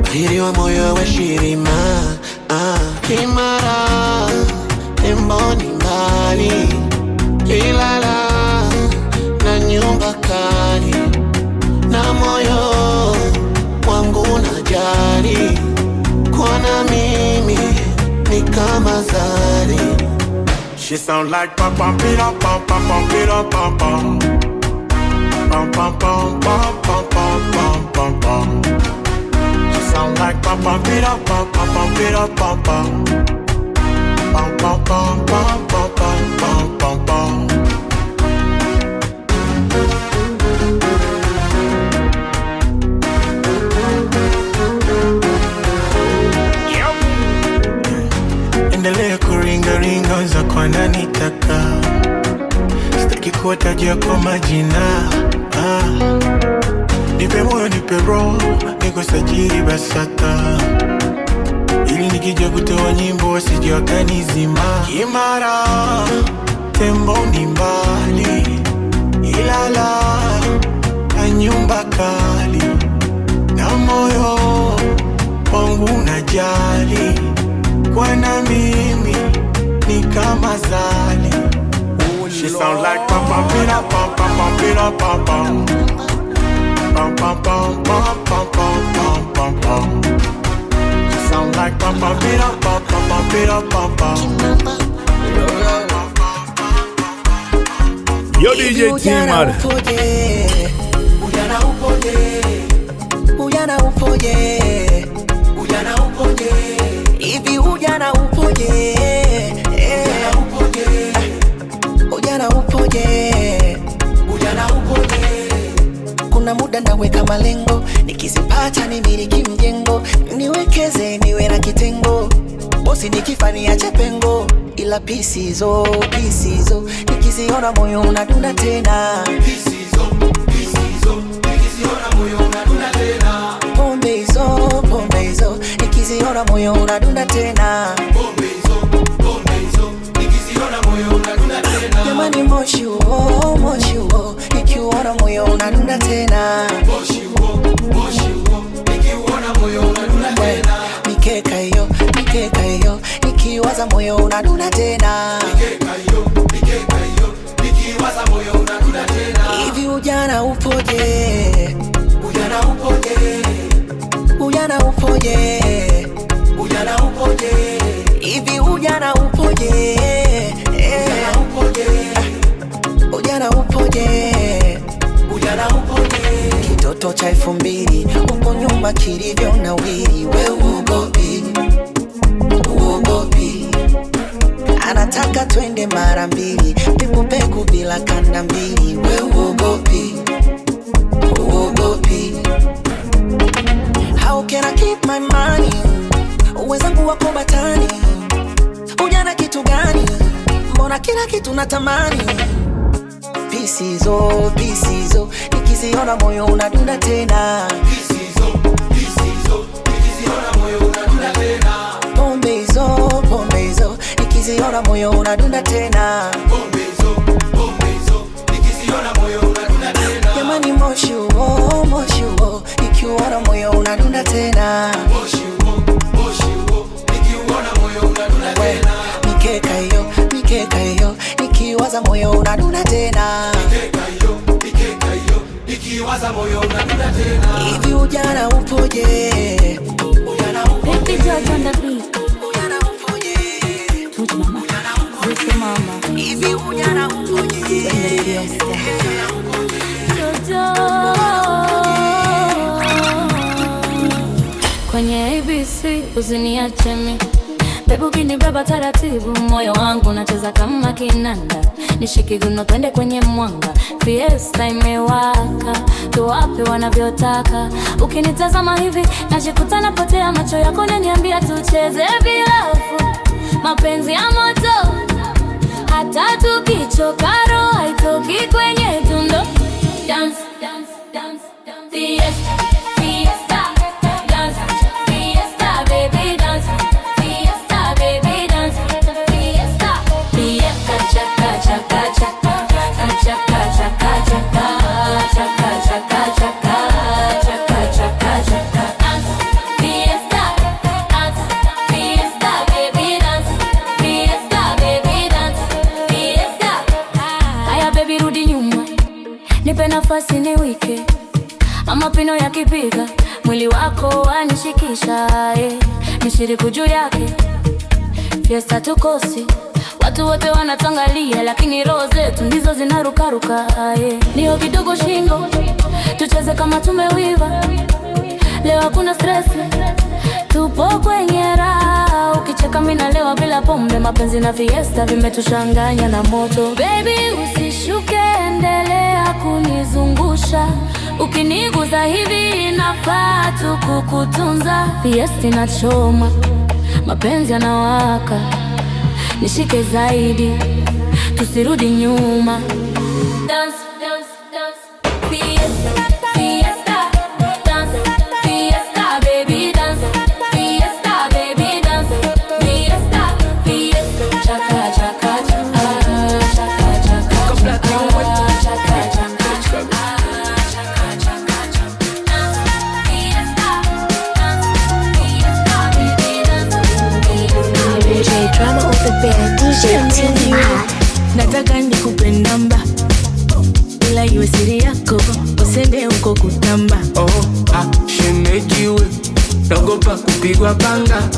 bahiri wa moyo wa shirima. Ah, kimara tembo ni mbali, Ilala na nyumba kali, na moyo wangu unajali kwa na mimi ni kama zari. She sound like pam pam pam pam pam pam pam pam pam pam pam pam pam pam pam pam pam. She sound like pam pam pam pam pam pam pam pam pam pam pam pam pam pam pam pam. Endelea kuringaringa za kwa nani taka, sitaki kuwatajia kwa majina. Ah, nipe moyo nipe roho nikusajili BASATA, ili nikija kutoa nyimbo wasije wakanizima. Kimara tembo ni mbali, Ukiwa na mimi ni kama zali. She sound like pam pam pam pam pam pam pam pam pam pam pam pam pam pam pam pam. She sound like pam pam pam pam pam pam pam pam. Yo DJ T-Mad. Ujana upoje? Ujana upoje? Ujana upoje? Hivi ujana upoje? Ujana upoje? Ujana upoje? Ujana upoje? Kuna muda naweka malengo, nikizipata nimiliki mjengo, niwekeze niwe na kitengo, bosi nikifa niache pengo, ila pisizo pisizo nikiziona moyo unadunda tena. Pisizo pisizo nikiziona moyo unadunda tena. Pombe hizo nikiziona moyo unadunda tena. Pombe hizo nikiziona moyo unadunda tena. Jamani moshi huo nikiuona moyo unadunda tena. Moshi huo nikiuona moyo unadunda tena. Mikeka hiyo nikiwaza moyo unadunda tena. Mikeka hiyo nikiwaza moyo unadunda tena. Hivi ujana upoje? Ujana upoje? Ujana upoje? Ujana upoje? Hivi ujana upoje? Ujana upoje? Ujana upoje? Ujana upoje? Kitoto cha 2000 uko nyuma kilivyo nawiri, we uogopi? Uogopi? Anataka twende mara mbili, peku peku bila kanda mbili, we uogopi? Uogopi? How can I keep my money? Wenzangu wako batani. Ujana kitu gani? Mbona kila kitu natamani? Pisizo pisizo nikiziona moyo unadunda tena. Pisizo pisizo nikiziona moyo unadunda tena. Pombe hizo nikiziona moyo unadunda tena. Pombe hizo nikiziona moyo unadunda tena. Jamani moshi huo nikiuona moyo unadunda tena. Moshi huo nikiuona moyo unadunda tena. Mikeka hiyo nikiwaza moyo unadunda tena. Mikeka hiyo nikiwaza moyo unadunda tena. Hivi ujana upoje? Ujana upoje? Baby George on the beat. Ujana upoje? Tuji mama. Tuji mama. Hivi ujana upoje? Jojo. Kwenye ABC usiniache mimi. Baby ukinibeba taratibu moyo wangu nacheza kama kinanda. Nishike guno twende kwenye mwanga. Fiesta imewaka, tuwape wanavyotaka. Ukinitazama hivi najikuta napotea, macho yako yananiambia tucheze bila hofu. Mapenzi ya moto hata tukichoka roho haitoki kwenye tundo. Dance dance dance dance. Fiesta fiesta dance. Fiesta baby dance. Fiesta baby dance. Fiesta fiesta chaka chaka chaka chaka chaka chaka chaka chaka chaka chaka chaka chaka dance. Fiesta dance. Fiesta baby dance. Fiesta baby dance. Fiesta. Haya baby rudi nyuma, nipe nafasi niwike, ama pino yakipiga mwili wako wanishikisha, nishiriku juu yake. Fiesta tukosi, watu wote wanatangalia, lakini roho zetu ndizo zinarukaruka. Niyo kidogo shingo, tucheze kama tumewiva. Leo hakuna stress, tupo kwenye raha. Ukicheka mimi nalewa bila pombe, mapenzi na fiesta vimetushanganya na moto. Baby usishuke, endelea kunizungusha. Ukiniguza hivi inafaa tu kukutunza. Fiesta inachoma, mapenzi yanawaka, nishike zaidi, tusirudi nyuma. Dance, dance, dance. Fiesta, fiesta, dance. Fiesta, baby, dance. Fiesta, baby, dance. Fiesta, fiesta. Chaka, chaka, chaka, chaka, chaka, chaka, chaka, chaka, chaka, chaka. Dance, fiesta, dance. Fiesta, baby, dance. Fiesta, nikupe namba, ila iwe siri yako, usende huko kutamba. Oh, ah, shemeji we, naogopa kupigwa panga,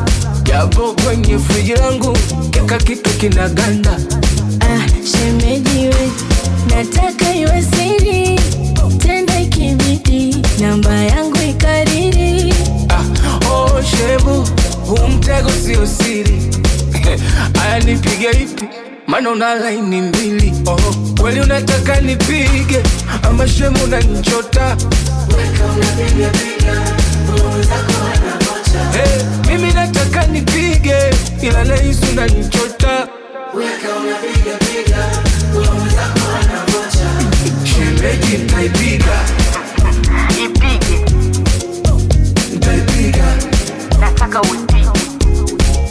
japo kwenye friji langu keka kitu kinaganda. Ah, shemeji we, nataka iwe siri, tena ikibidi namba yangu ikariri. Ah, oh, shebu, huu mtego sio siri. Aya, nipige ipi? Maana una laini mbili. Oh, kweli unataka nipige ama shemu unanichota? Hey, mimi nataka nipige ila nahisi unanichota. Shemeji nitaipiga. Ipige. Nitaipiga. Nataka uipige.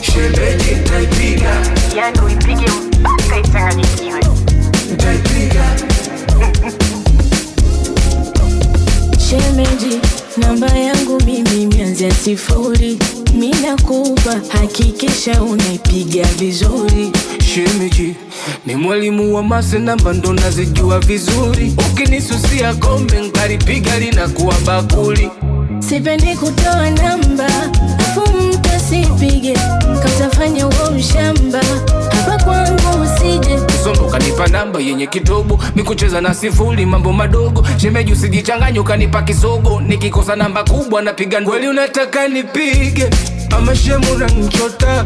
Shemeji nitaipiga. Yaani uipige mpaka ichanganyikiwe. Nitaipiga. Shemeji, namba yangu mimi mianzia 0, mi nakupa, hakikisha unaipiga vizuri. Shemeji, ni mwalimu wa mase, namba ndo nazijua vizuri. Ukinisusia kombe nkalipiga linakuwa bakuli. Sipendi kutoa namba, afu mtu asipige, katafanya uo ushamba, hapa kwangu usije. Usombe ukanipa namba yenye kitobo, mikucheza na sifuri mambo madogo. Shemeji usijichanganye ukanipa kisogo, nikikosa namba kubwa napiga. Kweli unataka nipige ama shemu unanichota?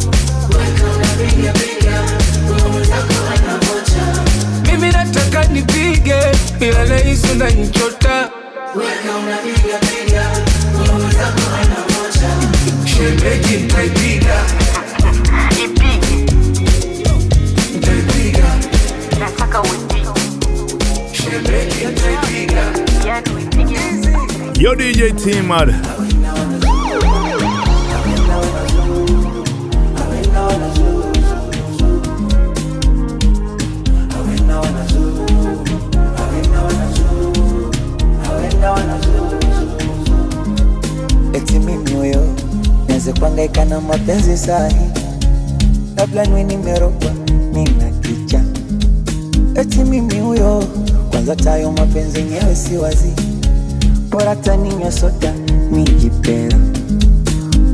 Mimi nataka nipige ila nahisi unanichota. Shemeji nitaipiga. Ipige. Nitaipiga. Nataka uipige. Shemeji nitaipiga. Yaani uipige. Yo DJ T-Mad. Eti mimi huyo nianze kuhangaika na mapenzi sahi, labda niwe nimerogwa nina kicha. Eti mimi huyo kwanza tayo mapenzi yenyewe si wazi, bora taninywa soda nijipela.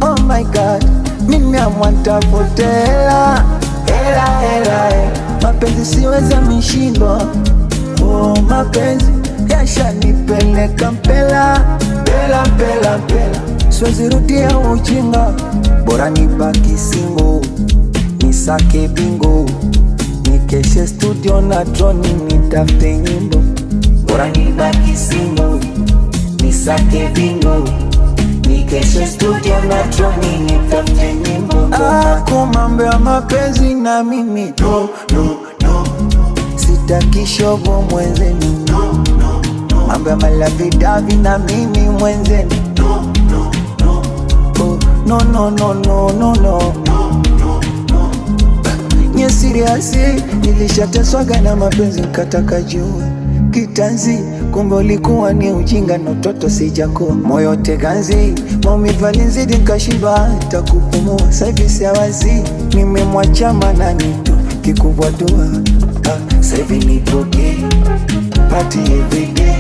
Oh my God, mimi amwatafutela hela hela hela, mapenzi siweza mishindwa. Oh, mapenzi yashanipeleka mpela mpela mpela mpela, siwezi rudia ujinga, bora nibaki single nisake bingo, nikeshe studio na droni nitafute nyimbo, bora nibaki single nisake bingo, nikeshe studio na droni nitafute nyimbo. Ah, kumambo ya mapenzi na mimi no, no, no. Sitaki shobo mwenzenu no, no, no. Mambo ya malavidavi na mimi mwenzenu no, no, no. Oh, no, no, no, no, no, no. Nye siriasi nilishateswaga na mapenzi nkataka juu kitanzi, kumbe ulikuwa ni ujinga na utoto sijakuwa moyo teganzi, maumivu yalinizidi nkashindwa hata kupumua. Sasa hivi siwazi, nimemwacha manani tu kikubwa dua. Sasa hivi nipoke party every day,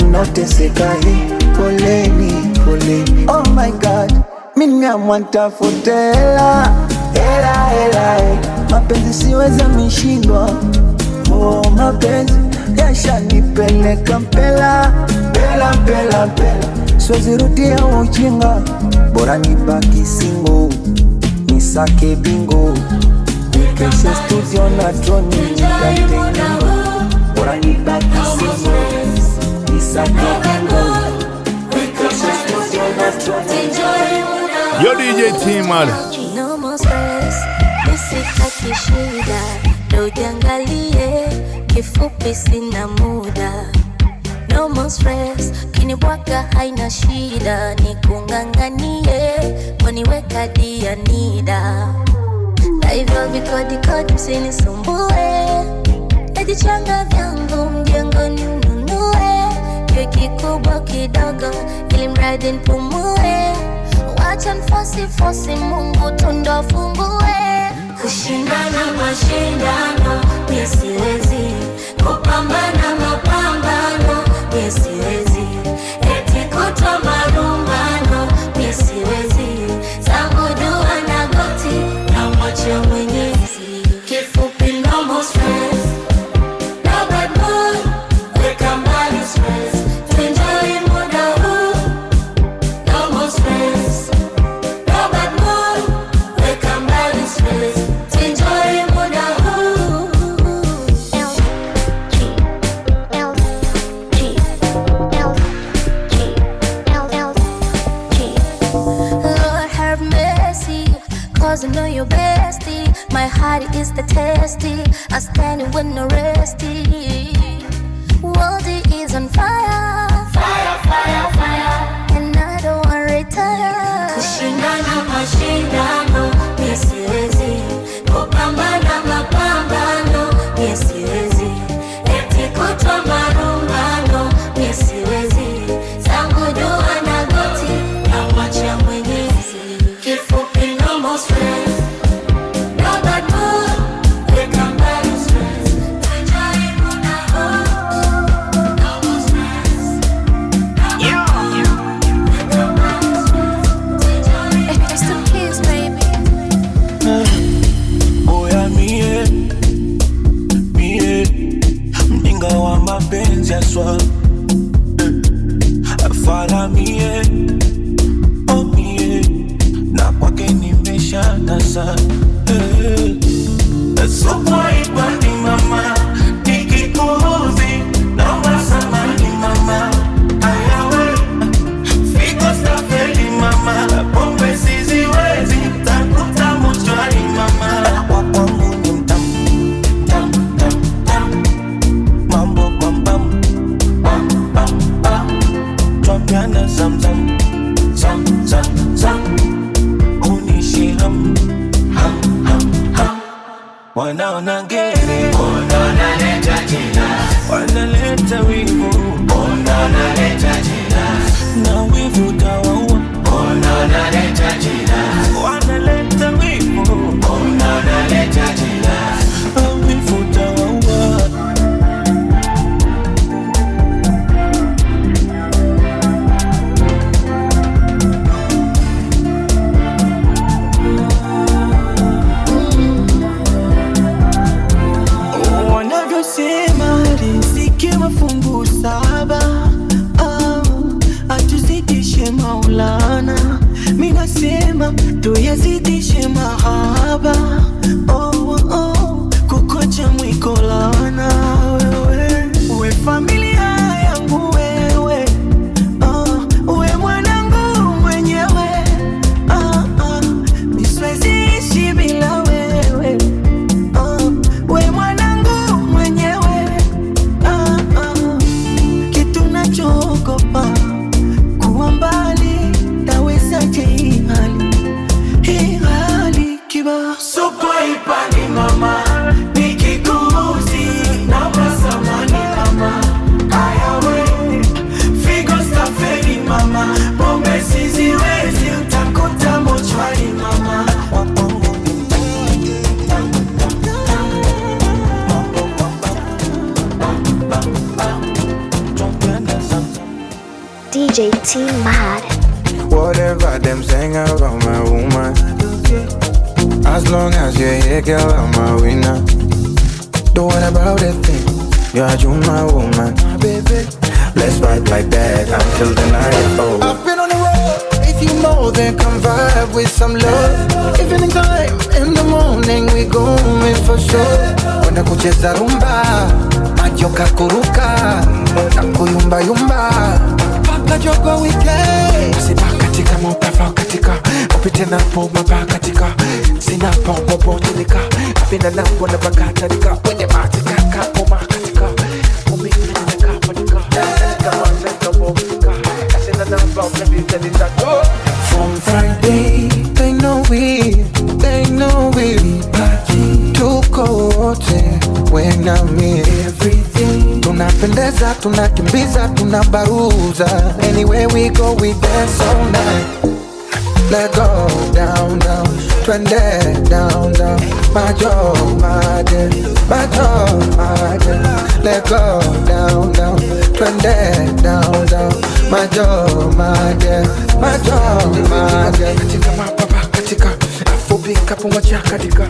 mnateseka hii, poleni poleni. Oh my God, mimi amwantafutela hela hela hela, mapenzi siweza mishindwa. Oh, mapenzi yashanipeleka mpela mpela mpela mpela, siwezi rudia ujinga, bora nibaki single nisake bingo, nikeshe studio na droni nitafute nyimbo, bora nibaki single nisake bingo, nikeshe studio na droni. Yo DJ T-Mad. No more stress, nisitaki shida, ujiangalie kifupi sina muda. No more stress, kinibwaka haina shida, nikung'ang'anie waniweka dia nida. Na hivyo vikodi kodi msinisumbue, najichanga vyangu mjengoni ununue, kiwe kikubwa kidogo ili mradi nipumue. Wacha nfosi fosi Mungu tundo afungue. Kushindana mashindano mi siwezi. is the tasty. I stand it with no resty. World is on fire, fire, fire, fire, and I don't wanna retire. Kushindana mashindano, mie siwezi. Kupambana mapambano, mie siwezi. Eti kutwa marumbano, mie siwezi. Zangu dua na goti, namwacha Mwenyezi. Kifupi no more stress, no bad mood, weka mbali stress. Tuenjoy muda huu, no more stress, no bad mood, weka mbali stress. Tuenjoy It's the kids, baby. Oya mie, mie mjinga wa mapenzi aswa afala mie, oh mie na kwake nimesha nasa Sukwa ipandi mama, nikikuudhi naomba samani mama, ayawe figo stafeli mama, pombe siziwezi takuta mochwari mama. Wa kwangu ni mtamu, tam, tam, tam. Mambo bam bam, bam bam bam. Twambiana zam zam, zam zam zam. Unishi ham, ham ham ham. Wanaona ngere, wanaleta jina, wanaleta wivu, wanaleta jina, na wivu utawaua, wanaleta jina, wanaleta wivu, wanaleta jina, na wivu utawaua. Wanavyosema riziki mafungu saba, atuzidishe Maulana, mi nasema tuyazidishe mahaba. Oh, oh, kukocha mwikolana wewe, we familia yangu wewe, we mwanangu mwenyewe, mi siwezi ishi bila wewe. We mwanangu mwenyewe, kitu nachoogopa kuwa mbali, tawezaje hii hali, hii hali kiba Sukwa ipandi mama, nikikuuzi naomba samani mama, ayawe figo stafeli mama, pombe siziwezi utakuta mochwari mama. DJ T Mad. Whatever them saying about my woman, as long as you're here, girl, I'm a winner. Don't worry about a thing, you're you my woman. Baby, let's vibe like that until the night over. I've been on the road, if you know, then come vibe with some love. Evening time, in the morning, we going for sure. Kwenda kucheza rumba, majoka kuruka, na kuyumba yumba. Paka jogo weekend. Sipakatika mopafa katika, upite napo mapakatika, sina pombo botilika, apenda napo na bakatarika, wenye matika kapo makatika, From Friday, they know we party. Tuko wote, we na me. Everything. Tunapendeza, tunakimbiza, tunabaruza. Anywhere we go, we dance all night. Let go, down, down, twende, down, down. Majo, maje, majo, maje. Let go, down, down, twende, down, down. Majo, maje, majo, maje. Katika mapapa katika afubika pumacha katika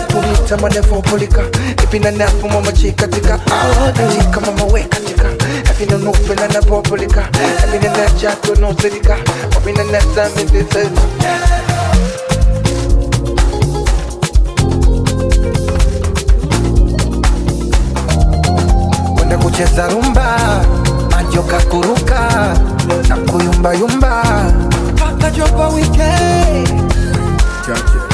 pulita madevo polika ipina napo mama chi katika katika mama we katika afina nupela na popolika afina na chato no serika afina na samete. Kwenda kucheza rumba, majoka kuruka, na kuyumba yumba. Paka jogo weekend. Gotcha.